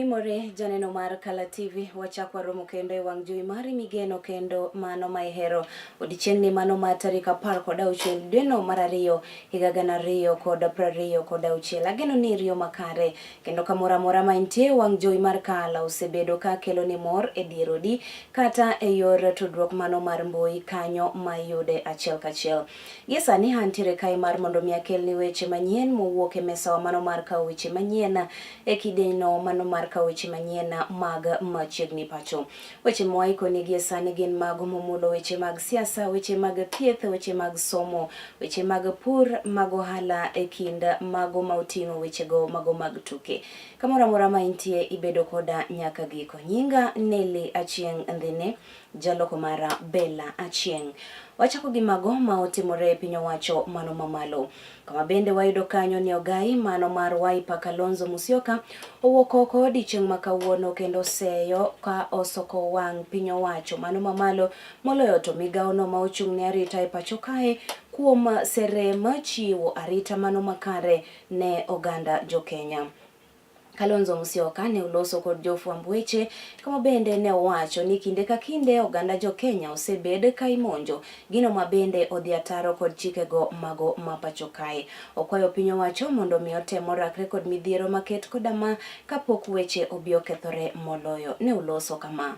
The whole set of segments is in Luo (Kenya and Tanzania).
Timore janeno mar Kala TV wachak waromo kendo e wang' jowi mari migeno kendo mano ma ihero. Odiechieng'ni mano mar tarik 16 dweno mar ariyo higa 2026. Ageno ni iriyo makare kendo kamoro amora ma intie wang' jowi mar Kala osebedo ka kelo ni mor e dier odi kata e yor tudruok mano mar mbui kanyo ma iyude achiel kachiel. Gie sani antiere kae mar mondo mi akelni weche manyien mowuok e mesawa mano mar kawo weche manyien e kidieny-no mano mar kawo weche manyien mag machiegni pacho. Weche mwaikoni gie sani gin mago momulo weche mag siasa, weche mag thieth, weche mag somo, weche mag pur, mag ohala e kind mago ma oting'o wechego mago mag tuke. Kamoro amora ma intie ibedo koda nyaka giko. Nyinga Nelly Achieng' Ndhine. Jaloko mara Bella Achieng'. Wachako gi mago ma otimore e piny owacho mano mamalo. Kama bende wayudo kanyo ni ogai mano mar Wiper Kalonzo Musyoka owuok oko odiechieng' ma kawuono kendo seyo ka osoko wang' piny owacho mano mamalo moloyo to migawono ma ochung' ne arita e pacho kae kuom serem chiwo arita mano makare ne oganda jo Kenya. Kalonzo Musyoka ne oloso kod jofwamb weche kama bende ne owacho ni kinde ka kinde oganda jo Kenya osebed ka imonjo gino ma bende odhi ataro kod chikego mago ma pacho kae. Okwayo piny owacho mondo mi otem orakre kod midhiero maket koda ma kapok weche obi okethore moloyo. Ne oloso kama.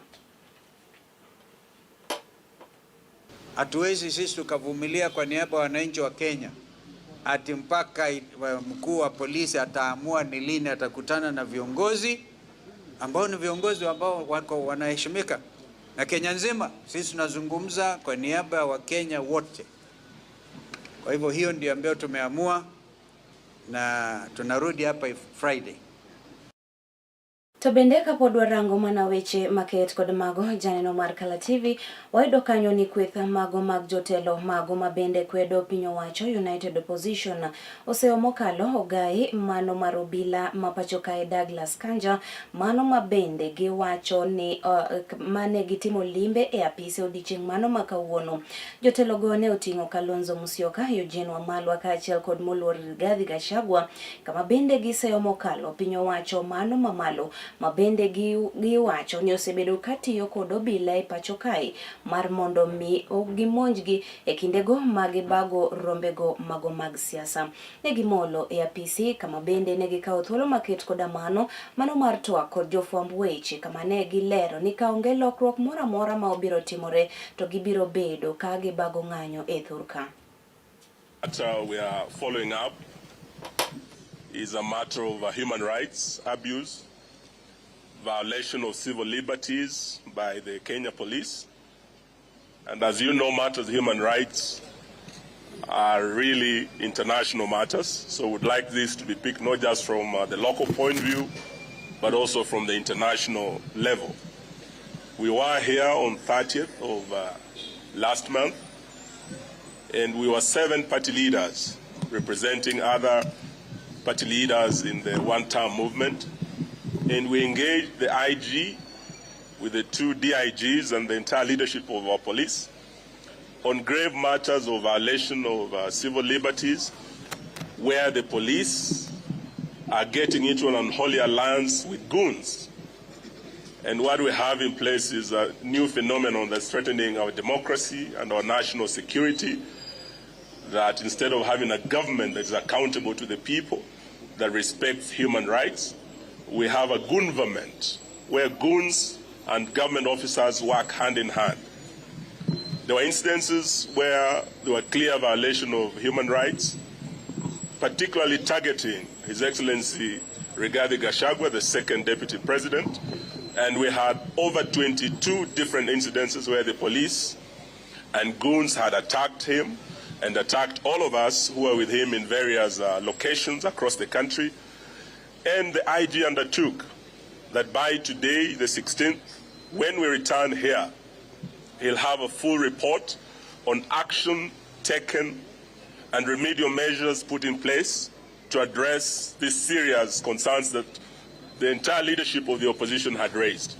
Hatuwezi sisi tukavumilia kwa niaba ya wananchi wa Kenya ati mpaka mkuu wa polisi ataamua ni lini atakutana na viongozi ambao ni viongozi ambao wako wanaheshimika na Kenya nzima. Sisi tunazungumza kwa niaba ya Wakenya wote. Kwa hivyo hiyo ndio ambayo tumeamua na tunarudi hapa Friday. To bende kapod warango mana weche maket kod mago janeno mar Kala TV, wayudo kanyo ni kweth mago mag jotelo mago ma bende kwedo piny owacho United Opposition oseyo mokalo ogai mano mar obila ma pacho kae Douglas Kanja mano ma bende giwacho ni mane gitimo limbe e apise odiechieng' mano ma kawuono. Jotelogo ne oting'o Kalonzo Musyoka, Eugene Wamalwa kaachiel kod moluor Rigathi Gachagua kama bende giseyo mokalo piny owacho mano mamalo ma bende giwacho ni osebedo katiyo kod obila e pacho kae mar mondo mi gimonjgi e kindego ma gibago rombego mago mag siasa. Ne gimolo e apisi kama bende ne gikawo thuolo maket koda mano mano mar twak kod jofwamb weche kama ne gilero ni kaonge lokruok moro amora ma obiro timore to gibiro bedo ka gibago ng'anyo e thurka. We are following up is a matter of human rights abuse, violation of civil liberties by the Kenya police. And as you know, matters of human rights are really international matters. So we'd like this to be picked not just from the local point of view, but also from the international level. We were here on 30th of last month, and we were 7 party leaders representing other party leaders in the one-term movement. And we engaged the IG with the 2 DIGs and the entire leadership of our police on grave matters of violation of civil liberties, where the police are getting into an unholy alliance with goons. And what we have in place is a new phenomenon that's threatening our democracy and our national security, that instead of having a government that is accountable to the people, that respects human rights, we have a goonverment where goons and government officers work hand in hand. There were incidences where there were clear violation of human rights, particularly targeting His Excellency Rigathi Gachagua, the second deputy president, and we had over 22 different incidences where the police and goons had attacked him and attacked all of us who were with him in various locations across the country. And the IG undertook that by today, the 16th, when we return here, he'll have a full report on action taken and remedial measures put in place to address these serious concerns that the entire leadership of the opposition had raised.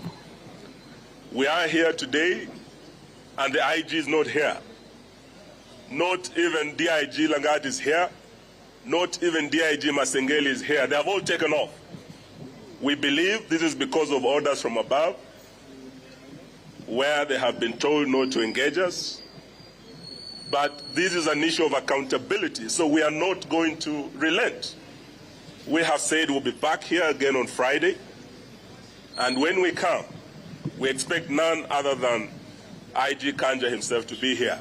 We are here today, and the IG is not here. Not even DIG Langat is here. Not even DIG Masengeli is here. They have all taken off. We believe this is because of orders from above, where they have been told not to engage us. But this is an issue of accountability, so we are not going to relent. We have said we'll be back here again on Friday, and when we come, we expect none other than IG Kanja himself to be here.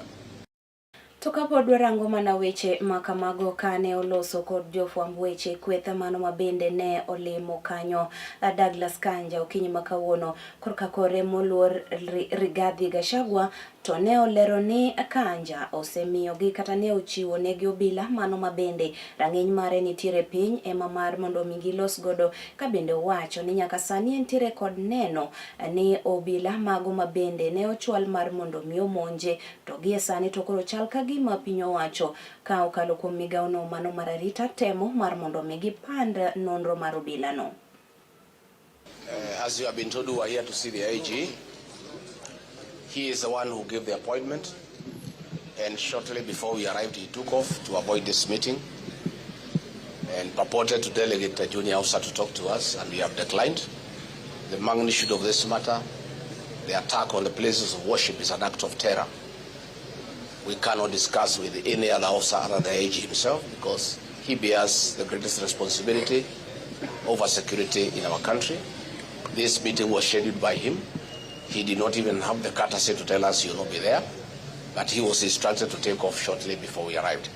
To kapod warango mana weche makamago kane oloso kod jofwamb weche kweth mano mabende ne olimo kanyo Douglas Kanja okinyi ma kawuono korka kore moluor Rigathi Gachagua to ne olero ni Kanja osemiyogi kata ne ochiwo negi obila mano mabende rang'iny mare nitiere piny ema mar mondo mi gilos godo ka bende owacho ni nyaka sani entiere kod neno ni obila mago mabende ne ochwal mar mondo mi omonje to gie sani to koro chal ka gima piny owacho ka okalo kuom migawono mano mar arita temo mar mondo mi gipand nonro mar obilano. As you have been told, we are here to see the IG. He is the one who gave the appointment, and shortly before we arrived, he took off to avoid this meeting and purported to delegate a junior officer to talk to us, and we have declined. The magnitude of this matter, the attack on the places of worship, is an act of terror. We cannot discuss with any other officer other than the IG himself, because he bears the greatest responsibility over security in our country. This meeting was scheduled by him. He did not even have the courtesy to tell us he will not be there, but he was instructed to take off shortly before we arrived.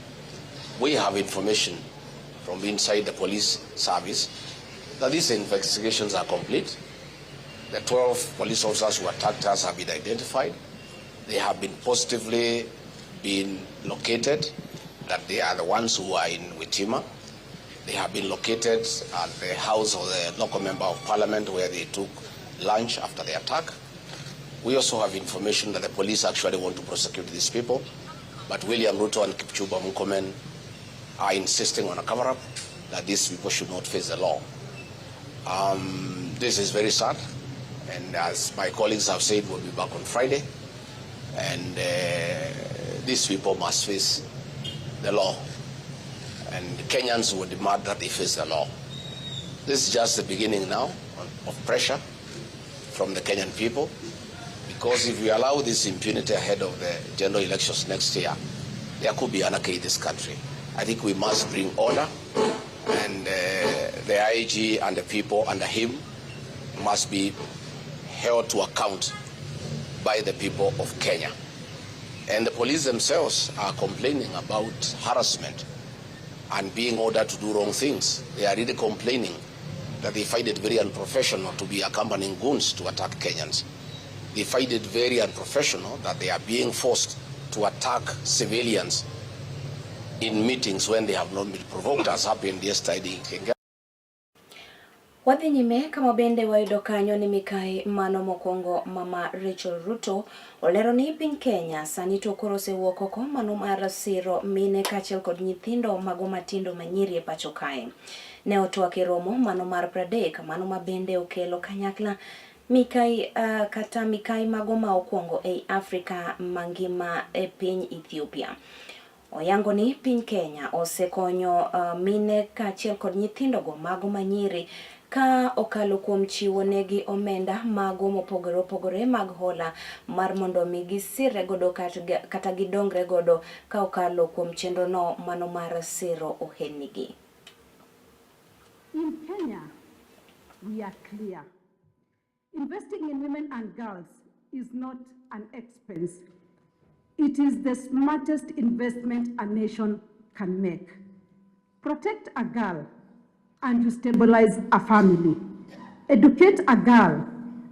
We have information from inside the police service that these investigations are complete. The 12 police officers who attacked us have been identified. They have been positively been located, that they are the ones who are in Witima. They have been located at the house of the local member of parliament where they took lunch after the attack. We also have information that the police actually want to prosecute these people, but William Ruto and Kipchumba Murkomen are insisting on a cover-up, that these people should not face the law. This is very sad, and as my colleagues have said, we'll be back on Friday, and these people must face the law, and Kenyans will demand that they face the law. This is just the beginning now of pressure from the Kenyan people, because if we allow this impunity ahead of the general elections next year, there could be anarchy in this country. I think we must bring order, and the IG and the people under him must be held to account by the people of Kenya. And the police themselves are complaining about harassment and being ordered to do wrong things. They are really complaining that they find it very unprofessional to be accompanying goons to attack Kenyans. They find it very unprofessional that they are being forced to attack civilians in meetings when they have not been provoked, as happened yesterday in Kenya. Wadhi nyime kama bende wayudo kanyo ni mikai mano mokwongo mama Rachel Ruto olero ni piny Kenya sani to koro osewuok oko mano mar siro mine kaachiel kod nyithindo mago matindo manyiri e pacho kae. Ne otwak e romo mano mar 30 mano ma bende okelo kanyakla mikai kata mikai mago ma okwongo ei Afrika mangima e piny Ethiopia. Oyango ni piny Kenya osekonyo mine kaachiel kod nyithindogo mago manyiri ka okalo kuom chiwo negi omenda mago mopogore opogore mag hola mar mondo mi gisirre godo kata gidongre godo ka okalo kuom chenro no mano mar siro ohelnigi. In Kenya, we are clear. Investing in women and girls is not an expense. It is the smartest investment a nation can make. Protect a girl and you stabilize a family. Educate a girl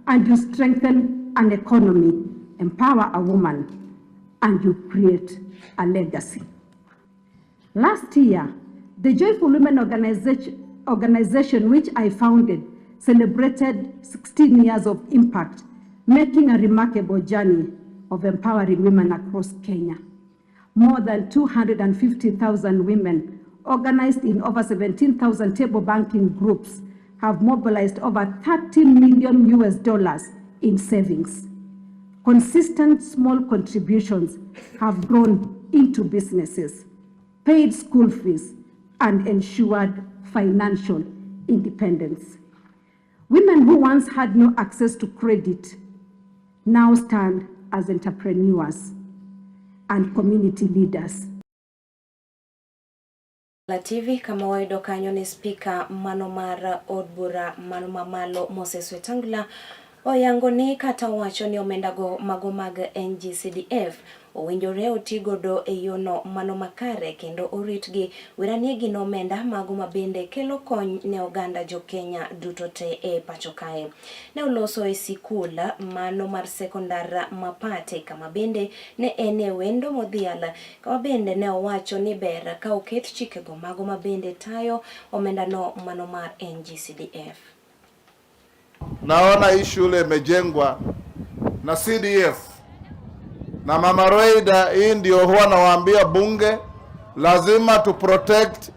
and you strengthen an economy. Empower a woman and you create a legacy. Last year, the Joyful Women organization which I founded, celebrated 16 years of impact, making a remarkable journey of empowering women across Kenya. More than 250,000 women organized in over 17,000 table banking groups have mobilized over $30 million US dollars in savings. Consistent small contributions have grown into businesses, paid school fees, and ensured financial independence. Women who once had no access to credit now stand as entrepreneurs and community leaders. La TV kama wayudo kanyo ni spika mano mar od bura mano mamalo Moses Wetangula oyango ni kata owacho ni omenda go mago mag NGCDF owinjore otigodo e yono mano makare kendo oritgi weranie gin omenda mago mabende kelo kony ne oganda jo Kenya duto te e pacho kae. Ne oloso e sikul mano mar sekondar Mapate kama bende ne en e wendo modhial kama bende ne owacho ni ber ka oket chikego mago mabende tayo omendano mano mar NGCDF. Naona hii shule imejengwa na CDF na Mama Roida. Hii ndio huwa nawaambia bunge, lazima tu protect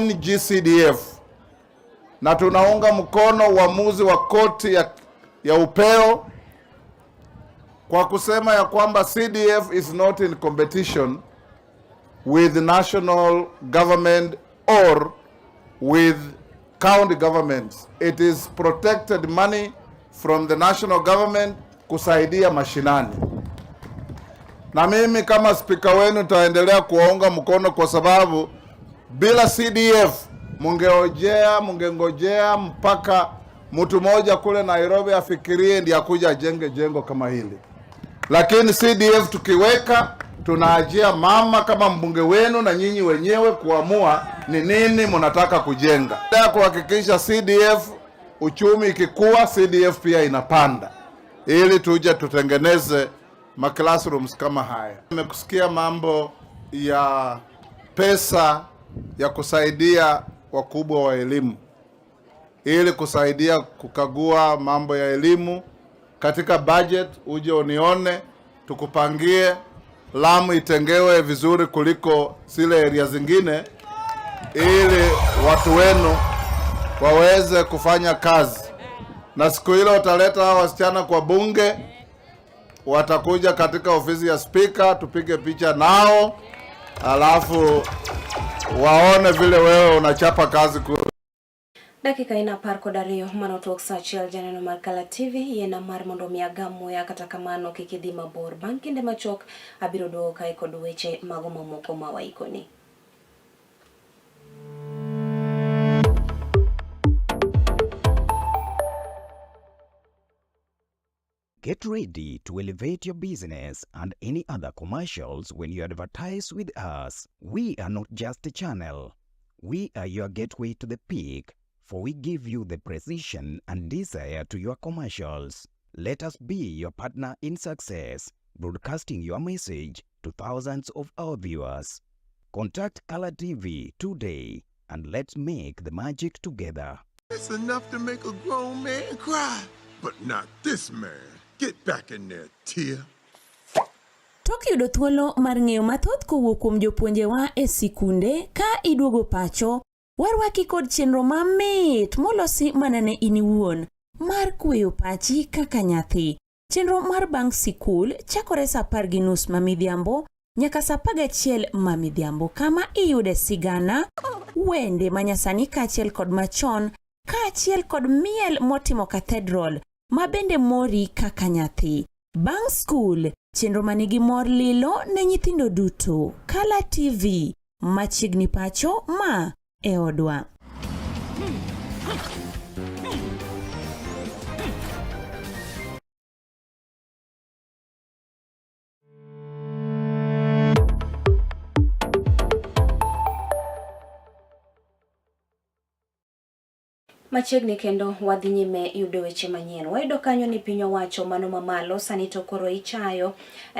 NGCDF na tunaunga mkono uamuzi wa koti ya upeo kwa kusema ya kwamba CDF is not in competition with national government or with county governments. It is protected money from the national government kusaidia mashinani. Na mimi kama spika wenu taendelea kuwaunga mkono kwa sababu bila CDF mungeojea mungengojea mpaka mtu mmoja kule Nairobi afikirie ndiye akuja ajenge jengo kama hili. Lakini CDF tukiweka, tunaajia mama kama mbunge wenu na nyinyi wenyewe kuamua ni nini mnataka kujenga. Kuhakikisha CDF uchumi ikikua, CDF pia inapanda, ili tuje tutengeneze ma classrooms kama haya. Nimekusikia mambo ya pesa ya kusaidia wakubwa wa elimu ili kusaidia kukagua mambo ya elimu katika budget, uje unione tukupangie Lamu itengewe vizuri kuliko zile area zingine, ili watu wenu waweze kufanya kazi. Na siku ile utaleta hawa wasichana kwa bunge, watakuja katika ofisi ya spika, tupige picha nao, alafu waone vile wewe unachapa kazi kule. Dakika ina apar kod ariyo mano tok sa achiel janeno mar Kala TV yiena mar mondo mi agam muya kata kamano kik idhi mabor. Bang' kinde machuok abiro duogo kae kod weche mago mamoko ma waikoni. Get ready to elevate your business and any other commercials when you advertise with us. We are not just a channel. We are your gateway to the peak, for we give you the precision and desire to your commercials. Let us be your partner in success, broadcasting your message to thousands of our viewers. Contact Color TV today and let's make the magic together. It's enough to make a grown man cry, but not this man. Get back in there, Tia. Tok yudo thuolo mar ng'eyo mathoth kowuok kuom jopuonjewa e sikunde ka iduogo pacho, warwaki kod chenro mamit molosi mana ne in iwuon mar kweyo pachi kaka nyathi. Chenro mar bang' sikul chakore sa 10:30 ma midhiambo nyaka sa 11 ma midhiambo kama iyude sigana, wende manyasani kaachiel kod machon kaachiel kod miel motimo cathedral ma bende mori kaka nyathi. Bang' skul, chenro manigi mor lilo ne nyithindo duto. Kala TV, machiegni pacho ma e odwa. Machiegni kendo wadhi nyime yudo weche manyien. Wayudo kanyo ni piny owacho mano mamalo sani to koro ichayo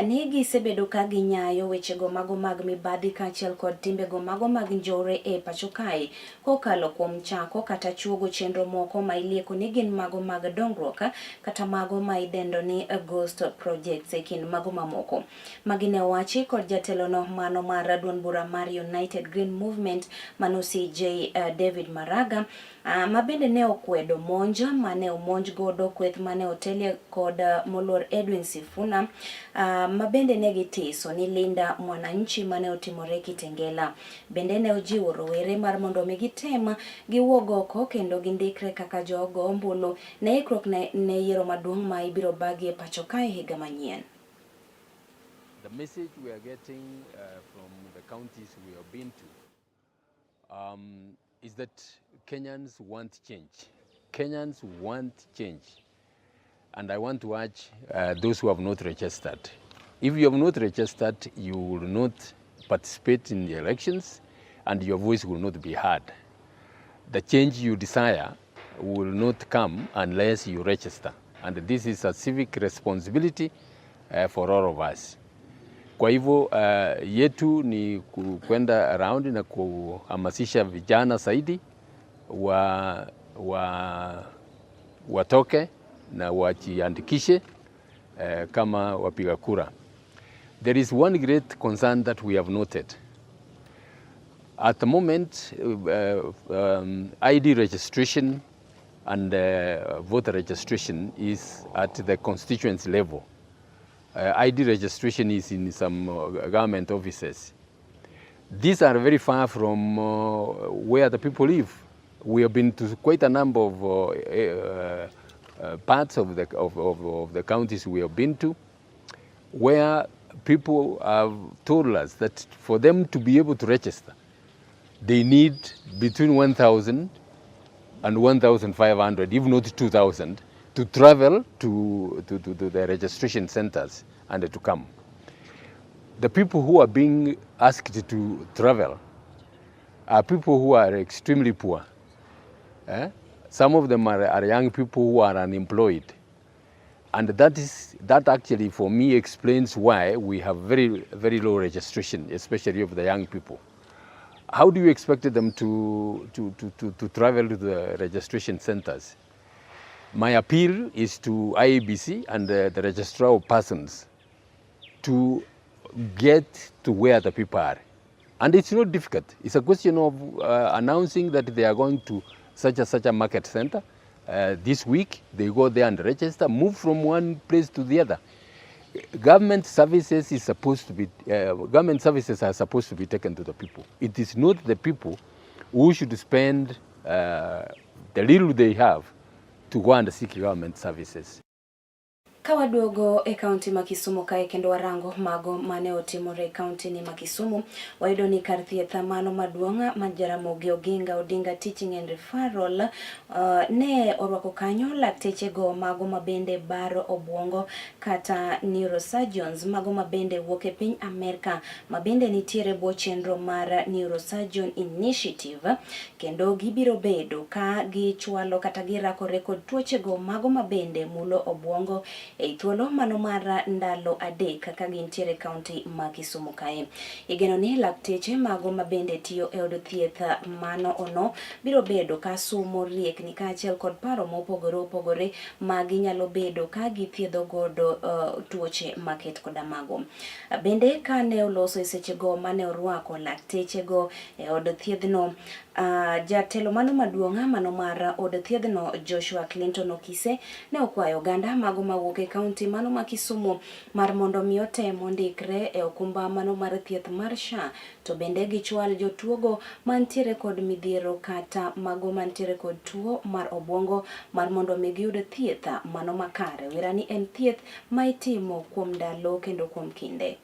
ni gisebedo ka ginyayo wechego mago mag mibadhi kaachiel kod timbego mago mag njore e pacho kae kokalo kuom chako kata chuogo chenro moko ma ilieko ni gin mago mag dongruok kata mago ma idendo ni ghost projects e kind mago mamoko. Magi ne owachi kod jatelono mano mar duond bura mar United Green Movement mano CJ David Maraga ma bende Bende ne okwedo monj mane omonj godo kweth mane otelie kod moluor Edwin Sifuna ma bende ne gitiso ni Linda Mwananchi mane otimore Kitengela. Bende ne ojiwo rowere mar mondo mi gitem giwuog oko kendo gindikre kaka jogo ombulu ne ikruok ne yiero maduong' ma ibiro bagie pacho kae higa manyien. The message we are getting from the counties we have been to is that Kenyans want change. Kenyans want change. And I want to urge those who have not registered. If you have not registered, you will not participate in the elections and your voice will not be heard. The change you desire will not come unless you register. And this is a civic responsibility for all of us. Kwa hivyo yetu ni kwenda around na kuhamasisha vijana zaidi watoke na wajiandikishe kama wapiga kura. There is one great concern that we have noted. At the moment, ID registration and voter registration is at the constituency level. ID registration is in some government offices. These are very far from where the people live. We have been to quite a number of parts of the counties we have been to, where people have told us that for them to be able to register, they need between 1,000 and 1,500, if not 2,000, to travel to the registration centers and to come. The people who are being asked to travel are people who are extremely poor. Some of them are young people who are unemployed. And that actually for me explains why we have very, very low registration, especially of the young people. How do you expect them to travel to the registration centers? My appeal is to IEBC and the registrar of persons to get to where the people are. And it's not difficult. It's a question of announcing that they are going to such and such a market center. This week, they go there and register, move from one place to the other. Government services is supposed to be, government services are supposed to be taken to the people. It is not the people who should spend the little they have to go and seek government services. Kawaduogo e kaunti ma Kisumu kae kendo warango mago mane otimore e kaunti ni ma Kisumu, wayudo ni kar thieth mano maduong' ma Jaramogi Oginga Odinga Teaching and Referral ne orwako kanyo laktechego mago mabende baro obwongo kata neurosurgeons mago mabende wuok e piny Amerka mabende nitiere bwo chenro mar Neurosurgeon Initiative, kendo gibiro bedo ka gichwalo kata girakore kod tuochego mago mabende mulo obwongo e thuolo mano mar ndalo 3 kaka gintiere kaunti ma Kisumu kae. Igeno ni lakteche mago mabende tiyo e od thieth mano ono biro bedo ka sumo riekni kaachiel kod paro mopogore opogore ma ginyalo bedo ka githiedho godo tuoche maket koda mago. Bende kane oloso e sechego mane orwako laktechego e od thiedhno, jatelo mano maduong' mano mar od thiedhno Joshua Clinton Okise ne okwayo oganda mago mawuok e kaunti mano ma Kisumu mar mondo mi otem ondikre e okumba mano mar thieth mar SHA, to bende gichwal jotuogo mantiere kod midhiero kata mago mantiere kod tuo mar obwongo mar mondo mi giyud thieth mano makare. Wira ni en thieth ma itimo kuom ndalo kendo kuom kinde.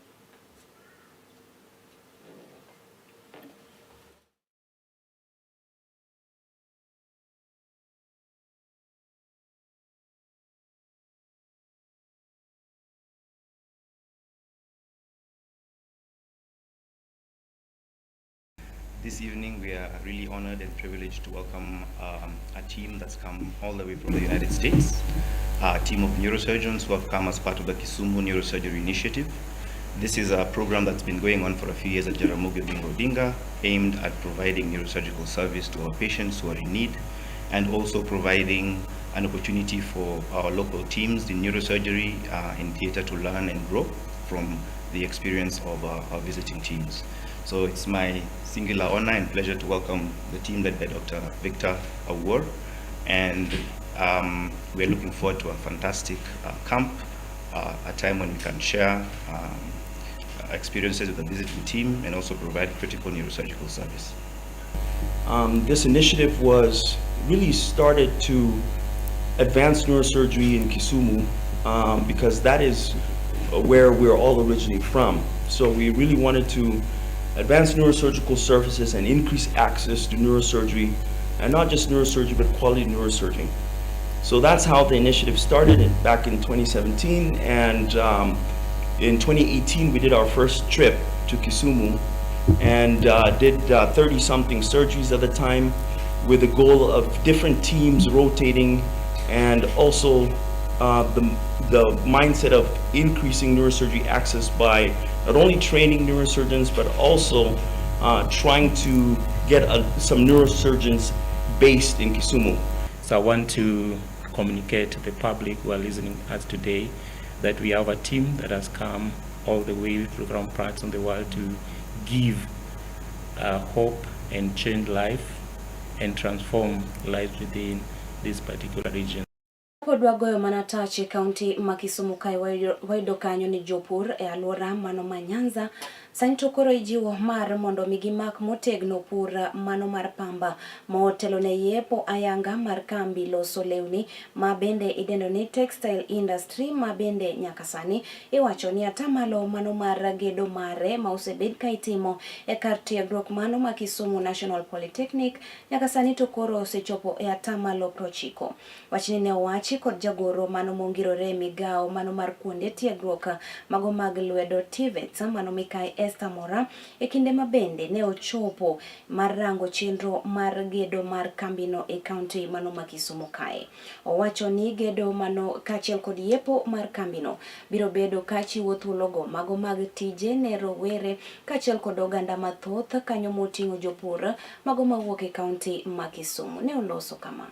This evening we are really honored and privileged to welcome a team that's come all the way from the United States, a team of neurosurgeons who have come as part of the Kisumu Neurosurgery Initiative. This is a program that's been going on for a few years at Jaramogi Oginga Odinga, aimed at providing neurosurgical service to our patients who are in need, and also providing an opportunity for our local teams in neurosurgery in theater to learn and grow from the experience of our visiting teams. So it's my singular honor and pleasure to welcome the team led by Dr. Victor Awuor. And we're looking forward to a fantastic camp, a time when we can share experiences with the visiting team and also provide critical neurosurgical service. This initiative was really started to advance neurosurgery in Kisumu because that is where we're all originally from. So we really wanted to advance neurosurgical services and increase access to neurosurgery, and not just neurosurgery, but quality neurosurgery. So that's how the initiative started back in 2017, and in 2018 we did our first trip to Kisumu and did 30-something surgeries at the time, with the goal of different teams rotating and also the mindset of increasing neurosurgery access by not only training neurosurgeons, but also trying to get some neurosurgeons based in Kisumu. So I want to communicate to the public who are listening to us today that we have a team that has come all the way from parts of the world to give hope and change life and transform lives within this particular region. Pod wagoyo mana tach e kaunti ma Kisumu kae wayudo kanyo ni jopur e alwora mano ma Nyanza sani to koro ijiwo mar mondo mi gimak motegno pur mano mar pamba motelo ne yepo ayanga mar kambi loso lewni ma bende idendo ni textile industry ma bende nyaka sani iwacho ni atamalo mano mar gedo mare ma osebed ka itimo e kar tiegruok mano ma Kisumu National Polytechnic nyaka sani to koro osechopo e atamalo 90. Wachni ne owachi kod jagoro mano mongirore e migawo mano mar kuonde tiegruok mago mag lwedo TVETs mano mikai Esther Mora e kinde ma bende ne ochopo mar rango chenro mar gedo mar kambino e kaunti mano ma Kisumu kae. Owacho ni gedo mano kaachiel kod yepo mar kambino biro bedo ka chiwo thuologo mago mag tije ne rowere kaachiel kod oganda mathoth kanyo moting'o jopur mago mawuok e kaunti ma Kisumu. Ne oloso kama.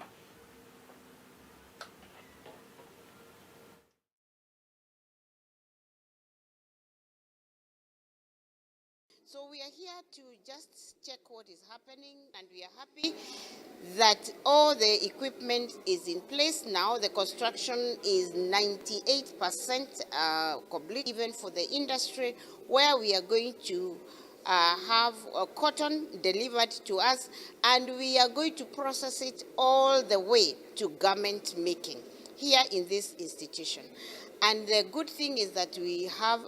So we are here to just check what is happening, and we are happy that all the equipment is in place now. The construction is 98% complete, even for the industry, where we are going to have cotton delivered to us, and we are going to process it all the way to garment making here in this institution. And the good thing is that we have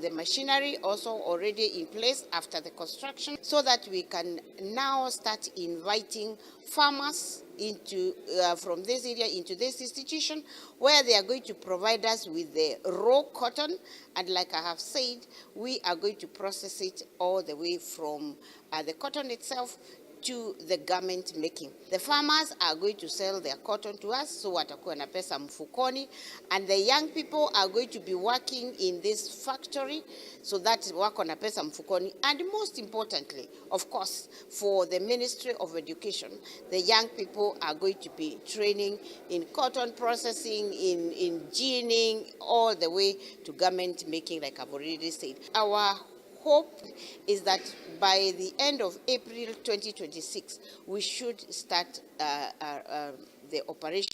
the machinery also already in place after the construction, so that we can now start inviting farmers into from this area into this institution, where they are going to provide us with the raw cotton. And like I have said, we are going to process it all the way from the cotton itself to the garment making. The farmers are going to sell their cotton to us, so watakuwa na pesa mfukoni, and the young people are going to be working in this factory, so that wako na pesa mfukoni. And most importantly, of course, for the Ministry of Education, the young people are going to be training in cotton processing, in ginning, all the way to garment making, like I've already said. Our hope is that by the end of April 2026, we should start the operation.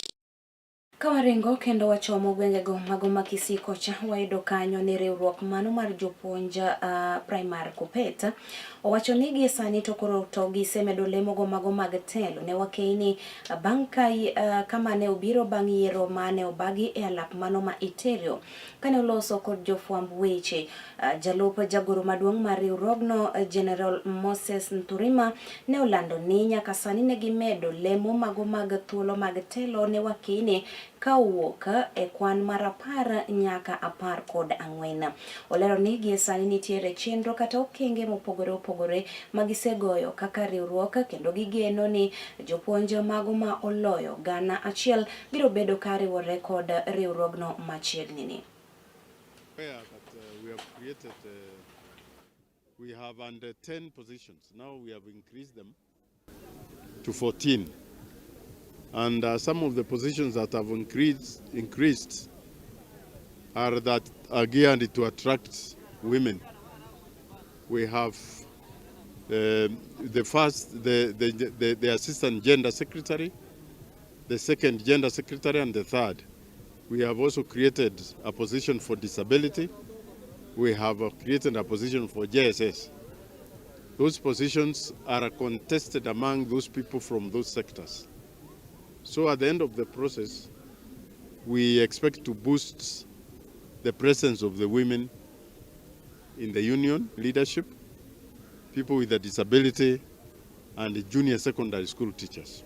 Ka waringo kendo wachomo gwengego mago ma Kisii kocha wayudo kanyo ni riwruok mano mar jopuonj primar KUPPET owacho ni gie sani to koro to gisemedo lemogo mago mag telo ne wakeini bang' ka kama ne obiro bang' yiero mane obagi e alap mano ma Iterio. Kane oloso kod jofwamb weche jalup jagoro maduong' mar riwruogno General Moses Nturima ne olando ni nyaka sani ne gimedo lemo mago mag thuolo mag telo ne wakeini ka owuok e kwan mar 10 nyaka 14. Olero ni gie sani nitiere chenro kata okenge mopogore opogore ma gisegoyo kaka riwruok kendo gigeno ni jopuonj mago ma oloyo 1,000 biro bedo ka riwore kod riwruogno machiegni ni. That we have created, we have under 10 positions. Now we have increased them to 14. And some of the positions that have increased are that are geared to attract women. We have the first, the assistant gender secretary. the second gender secretary and the third. We have also created a position for disability. We have created a position for JSS. Those positions are contested among those people from those sectors. So at the end of the process, we expect to boost the presence of the women in the union leadership, people with a disability, and the junior secondary school teachers.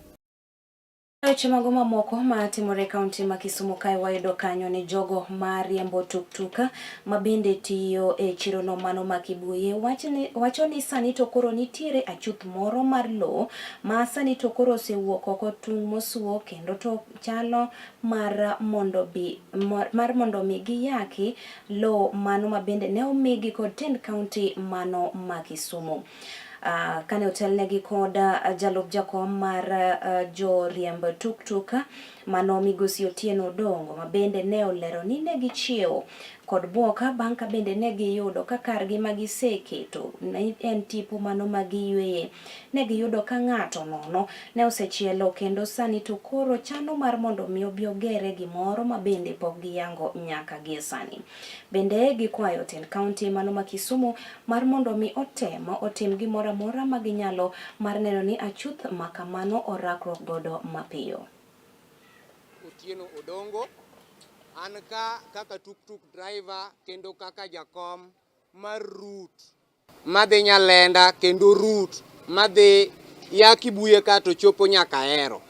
Weche mago mamoko ma timore e kaunti ma Kisumu kae wayudo kanyo ni jogo ma riembo tuktuk ma bende tiyo e chirono mano ma Kibuye wacho ni sani to koro nitiere achuth moro mar lowo ma sani to koro osewuok oko tung' mosuo kendo to chalo mar mondo bi mar mondo mi giyaki lowo mano ma bende ne omigi kod tend kaunti mano ma Kisumu. Kane otelnegi kod jalup jakom mar joriemb tuktuk mano migosi Otieno Odongo ma bende ne olero ni ne gichiewo kod buok bang' ka bende ne giyudo ka kargi ma giseketo ne en tipo mano ma giyweye. Ne giyudo ka ng'ato nono ne osechielo kendo sani to koro chano mar mondo mi obi ogere gimoro ma bende pok giyango nyaka gie sani. Bende gikwayo tend kaunti mano ma Kisumu mar mondo mi otem otim gimoro amora ma ginyalo mar neno ni achuth ma kamano orakruok godo mapiyo. Otieno Odongo, an ka kaka tuktuk driver kendo kaka jakom mar route madhi Nyalenda kendo route madhi ya Kibuye ka to chopo nyaka Ahero.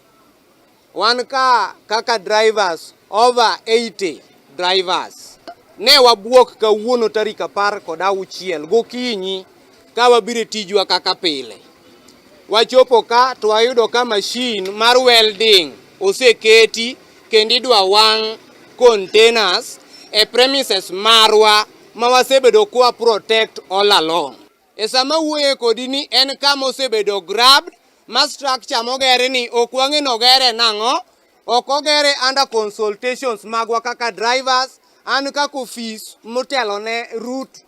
Wan ka kaka drivers over 80 drivers ne wabuok kawuono tarik 16 gokinyi ka wabiro e tijwa kaka pile. Wachopo ka to wayudo ka machine mar welding oseketi kendo idwa wang' containers e premises marwa ma wasebedo kwa protect all along. E sama wuoye kodi ni en kama osebedo grabbed ma structure mogere ni ok wang'e ni ogere nang'o, ok ogere under consultations magwa kaka drivers, an kaka ofis motelo ne route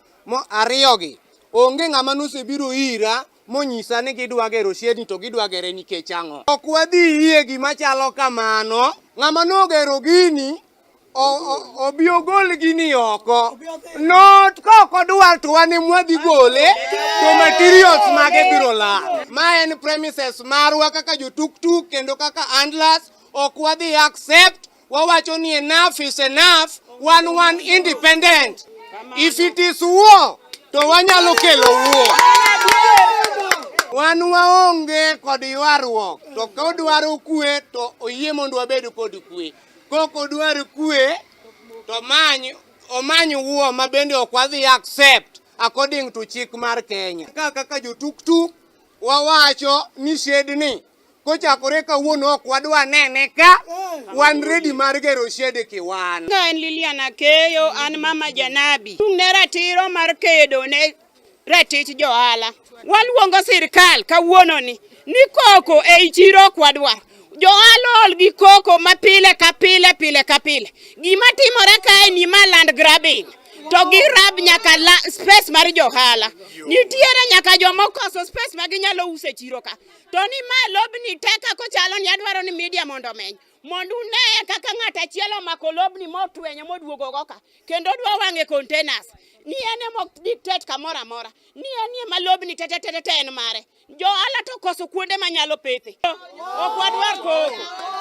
ariyo gi. Onge ng'ama nosebiro ira monyisa ni gidwa gero shed to gidwa gere nikech ang'o. Ok wadhi yie gima chalo kamano. Ng'ama nogero gini obi ogol gini oko. Not ka ok odwar to wan ema wadhi gole to materials mage biro lal. Ma en premises marwa kaka jotuktuk kendo kaka handlers ok wadhi accept. Wawacho ni enough is enough. Wan wan independent. If it is war to wanyalo kelo war. Wan waonge kod ywaruok to kodwaro kwe to oyie mondo wabed kod kwe. Kok odwar kwe to many omany war ma bende ok wadhi accept according to chik mar Kenya. Ka kaka jotuktuk wawacho ni shed ni kochakore kawuono ok wadwa nene ka wan ready mar gero shed kiwan. Ka en Lilian Akeyo, an mama Janabi. Chung' ne ratiro mar kedo ne ratich johala. Waluongo sirkal kawuono ni koko ei chiro ok wadwar. Johala ool gi koko ma pile ka pile pile ka pile. Gima timore kae ni ma land grabbing. To gi grab nyaka la, space mar johala. Nitiere nyaka joma okoso space ma ginyalo uso e chiro ka. To ni ma lobni te kako chalo ni adwaro ni media mondo omeny. Mondo uneye kaka ng'at achiel omako lobni motwenyo moduogo go ka. Kendo odwa wang'e containers. Ni en ema dictate kamoro amora. Ni en ema lobni te te te te en mare. Johala to koso kuonde manyalo pethe. Ok wadwar koko.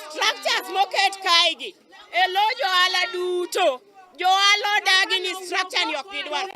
Structures moket kae gi. E lo johala duto. Johala odagi ni structure ni ok gidwar.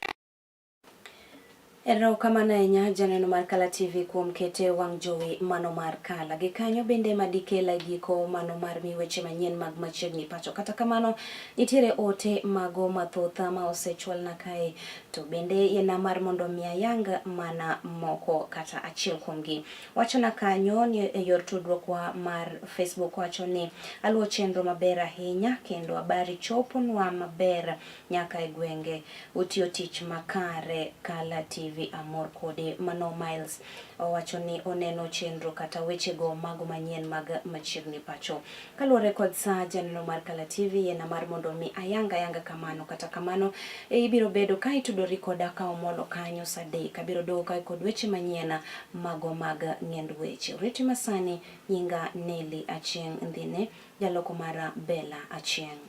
Erokamano ahinya janeno mar Kala TV kuom kete wang' jowi mano mar Kala. Gi kanyo bende madikela giko mano mar mi weche manyien mag machiegni pacho. Kata kamano nitiere ote mago mathoth ma osechwalna kae to bende yiena mar mondo mi ayang mana moko kata achiel kuomgi. Wachona kanyo ni e yor tudruokwa mar Facebook wacho ni aluwo chenro maber ahinya kendo habari choponwa maber nyaka e gwenge. Utiyo tich makare Kala TV. TV amor kode. Mano Miles owacho ni oneno chenro kata wechego mago manyien mag machiegni pacho. Kaluwore kod saa janeno mar Kala TV yena mar mondo mi ayanga ayanga kamano. Kata kamano e ibiro bedo ka itudori koda ka Omolo kanyo saa 3. Abiro duogo kae kod weche manyien mago mag ng'end weche. Oriti masani nyinga Nelly Achieng' Ndhine, jaloko mara Bella Achieng'.